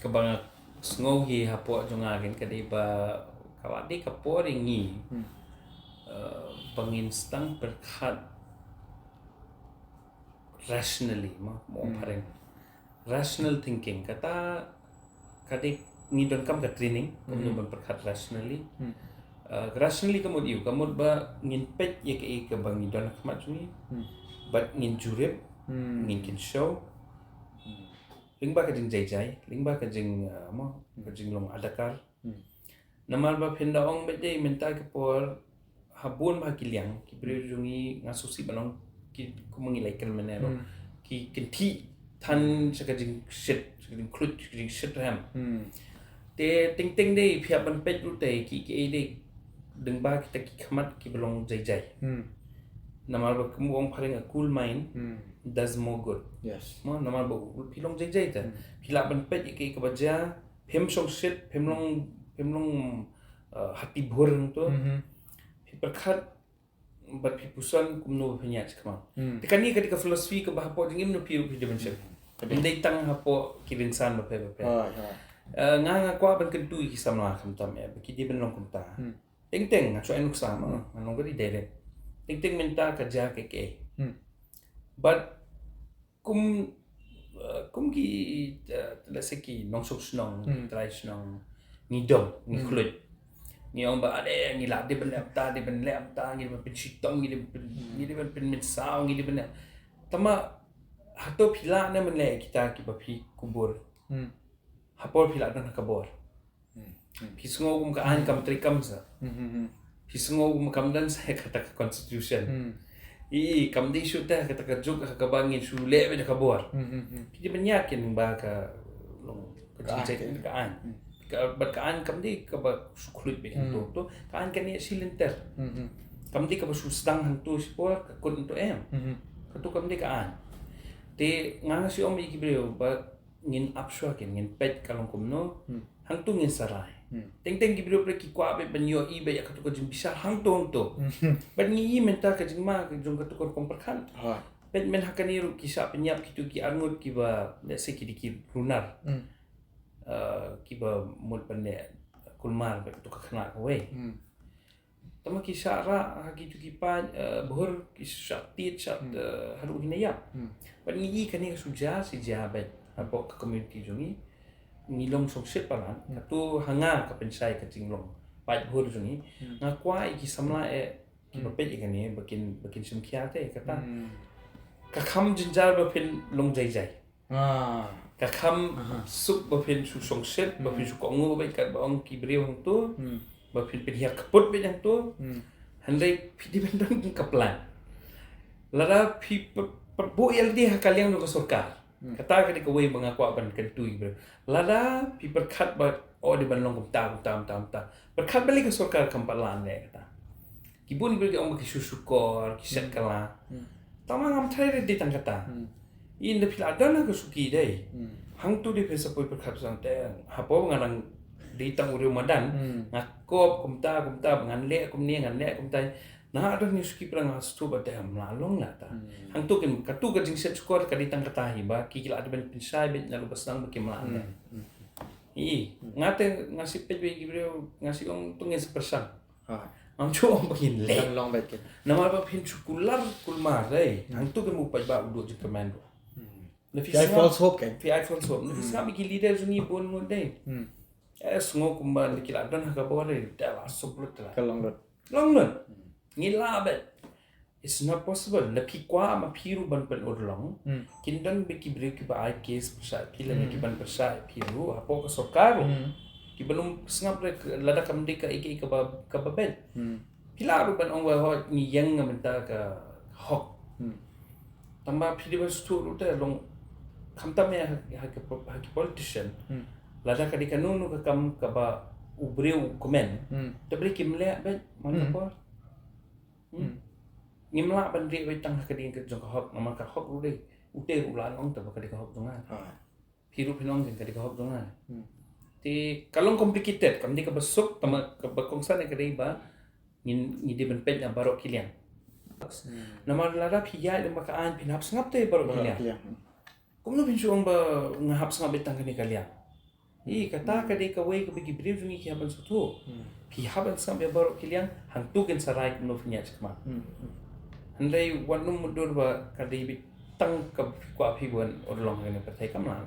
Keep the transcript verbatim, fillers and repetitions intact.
kaba nga sngew hi hapoh jong nga kein ka dei ba ka la dei ka por ïa ngi, uh, ba ngin sdang pyrkhat rationally, mo mo phareng, rational thinking. Kata ka dei ngi donkam ka training kumno ban pyrkhat rationally. Uh, rationally ka mut ïa u, ka mut ba ngin peit ïa kaei kaba ngi don ha khmat jong ngi, bad ngin jurip, ngin kynshew lyngba ka jingjai jai, lyngba ka jing, uh, mo ka jinglong adakar. Namar ba phin da ong beit dei mynta ka por ha bun ba ki liang ki briew jong ngi, nga sngewsih ban ong ki kum ngi lai kren mynne ruh, ki kynthih than sha ka jingshit, sha ka jingkhluit, sha ka jingshit rhem. Te teng teng dei phi hap ban peit ruh te ki, kiei dei lyngba kita ki khmat kiba long jai jai. Namar ba kum ong phareng, a cool mind does more good. Yes. Mo namar ba phi long jai jai te phi lah ban peit ïa kaei kaba jia, phim shongshit, phim long, phim long, uh, hati bhur hangto. Phi pyrkhat bad phi puson kumno ba phin ïaid shakhmat. Te kane ka dei ka philosophy kaba hapoh jingim na phi ruh phi dei ban shem. Ka dei. Ym dei tang hapoh ki rynsan bapher bapher. Uh, nga nga kwah ban kyntu ïa ki samla khamtam eh ba ki dei ban long kumta. Teng teng nga shu ai nuksa, ma nga long very direct. Teng teng mynta ka jia kaei kaei. Bad kum, uh, kum ki, uh, let's say ki nongshong shnong, ki trai shnong, ngi dom, ngi khluit. Ngi ong ba ade ngi lah dei ban leh kumta, dei ban leh kumta, ngi dei ban pynshitom, ngi dei ban pyn, ngi dei ban pynmynsaw, ngi dei ban leh. Tangba hato phi lah ne ban leh kita kiba phi kubur ha por phi lah don ha ka bor? Phi sngew kum ka aiñ kam treikam sa. Phi sngew kum kam don sa ha kata ka constitution. I, i kam dei shuh te ha kata ka juk ha kaba ngin shu leh beit ha ka bor. Phi dei ban ïaid kein ba ka long ka jingcheck ka aiñ. Ka, bad ka aiñ kam dei kaba shu khluit beit hangto. To ka aiñ kane shi lynter. Kam dei kaba shu sdang hangto shi por ka kut hangto em. Kato kam dei ka aiñ. Te nga nga shu ong ïa ki briew ba ngin ap shuwa kein, ngin peit ka long kumno. Hangto ngin sarai. Teng teng ki briew pyrkhat ki kwah beit ban ïohi beit ïa kato ka jingbishar hangto hangto. Bad ngi i mynta ka jingma ka jong kato ka rukom pyrkhat. Peit mynta ha kane ruh ki shah pynïap kito ki arngut kiba, let's say ki dei ki runar. Uh, kiba mut ban leh kulmar bad kato ka khynnah kawei. Tangba ki shah rah ha kito ki paid, eh, bhur, ki shah tied, shah, eh, haduh ki na ïap. Bad ngi i kane ka shu jia shi jia beit hapoh ka community jong ngi. Ngi long shongshit palat, kato ha nga ka pynshai ka jinglong paid bhur jong ngi. Nga kwah ïa ki samla eh kiba peit ïa kane ba kin, ba kin shim khia te kata. Ka kham jynjar ba phin long jai jai. Ka kham suk ba phin shu shongshit, ba phin shu kohnguh beit katba ong ki briew hangto, ba phin pynhiar kput beit hangto. Hynrei phi dei ban don ka plan. Lada phi pyrbuh ïa lade ha ka liang jong ka sorkar. Kata ka dei kawei ba nga kwah ban kyntu ïa ki briew. Lada phi pyrkhat ba, oh, dei ban long kumta kumta kumta kumta, pyrkhat balei ka sorkar kam pat lah leh kata. Ki bun ki briew ki ong ba ki shu shukor, ki shet kylla. Tangba ngam tharai dei tang kata. Ynda phi la don ha ka shuki dei, hangto dei phin sa poi pyrkhat shuh te. Hapoh nga dang dei tang u riew madan, nga kop kumta kumta ba ngan leh kumne, ngan leh kumta. Nga don ïa shuki, pyrshang nga sngewthuh ba te ym lah long la ta. Hangto kin, kato ka jingshet shukor ka dei tang kata hi ba ki, ki la dei ban pynshai beit naduh ba sdang ba kim lah leh. I nga te nga shu peit beit ki briew, nga shu ong to ngin sa pyrshang. Ngam shu ong ba ngin leh. Namar ba phin shu kular kulmar, eh, hangto kin, u paidbah u duh jingkyrmen ruh. Na phi ai false hope kein. Phi ai false hope. Na phi sngap ïa ki leader jong ngi bun ngut dei. Eh, sngew kumba ki la don ha ka bor, eh, da la suk lut la. Ka long lut. Long lut. Ngi lah beit. It's not possible. Na phi kwah ma phi ruh ban pynurlong. Kin don beit ki briew kiba ai case pyrshah phi lane ki ban pyrshah phi ruh hapoh ka sorkar ruh. Ki ban ym sngap re lada kam dei kaei kaei kaba, kaba beit. Phi lah ruh ban ong ba hooid ngi ïeng nga mynta ka hok. Tangba phi dei ban sngewthuh ruh te long, khamtam ïa ha, ha ki po-, ha ki politician. Lada ka dei kano kano ka kam kaba u briew u kmen, te balei kim leh beit man ka por. Ngim lah ban rieh beit tang ha ka dei ka jong ka hok, namar ka hok ruh dei, u te ruh u la ong te ba ka dei ka hok jong nga. Phi ruh phin ong kein ka dei ka hok jong nga. Te ka long complicated, kam dei kaba suk, tangba kaba kongsan ka dei ba ngin, ngi dei ban peit na baroh ki liang. Namar lada phi ïaid lyngba ka aiñ phin hap sngap te baroh ki liang. Kumno phin shu ong ba nga hap sngap beit tang kane ka liang? Ï, kata ka dei kawei kaba ki briew jong ngi ki hap ban sngewthuh. Ki hap ban sngap ïa baroh ki liang, hangto kin sa rai kumno phin ïaid shakhmat. Hynrei wat nym mutdur ba ka dei beit tang ka phi kwah phi ban urlong ha kane ka pyrthei, kam lah.